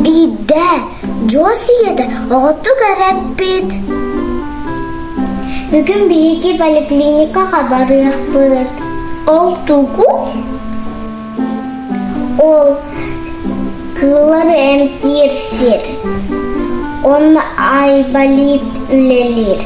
Биирдэ дьуос ийэтэ оҕотук эрэппит: «Бүгүн биһиги поликлиникаҕа барыахпыт. Ол тугуй?» Ол кыыллары эмтиир сир. Онно Айболит үлэлиир.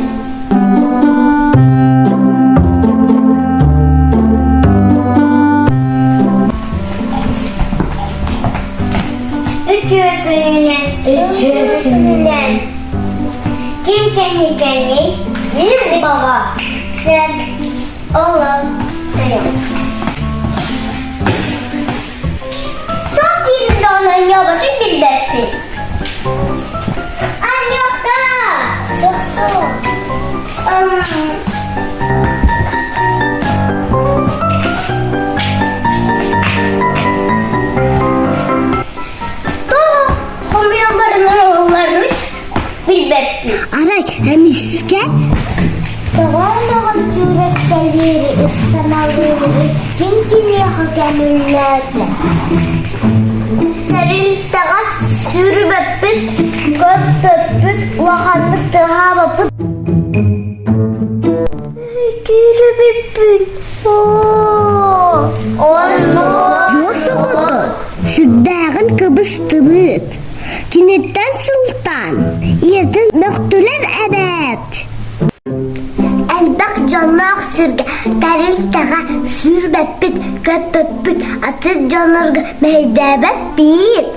Үтүө күнүнэн, үтүө күнүнэн. Ким кэнникэний? Мин баҕа. Сэр, олор, Сок киирдэ оонньооботун билбэппин. Анньыахта! Сух-сух. Тоҕо хомуйан баран олороллорун билбэппин. Арай эмискэ Тоҕо оноҕон сүүрэккэлиири ыстаналыыры ким киниэхэ көҥүллээтэ? Тэрилтэҕэ сүүрбэппит, көппөппүт, улаханнык тыаһаабаппыт. Түүрүбүппүн. Оо, оннук. Дьуос оҕото сүрдээҕин кыбыстыбыт. Киниттэн сылтаан ийэтин мөхтүлэр эбээт. Элбэх дьонноох сиргэ тэрилтэҕэ сүүрбэппит, көппөппүт, атын дьоннорго мэһэйдээбэппит.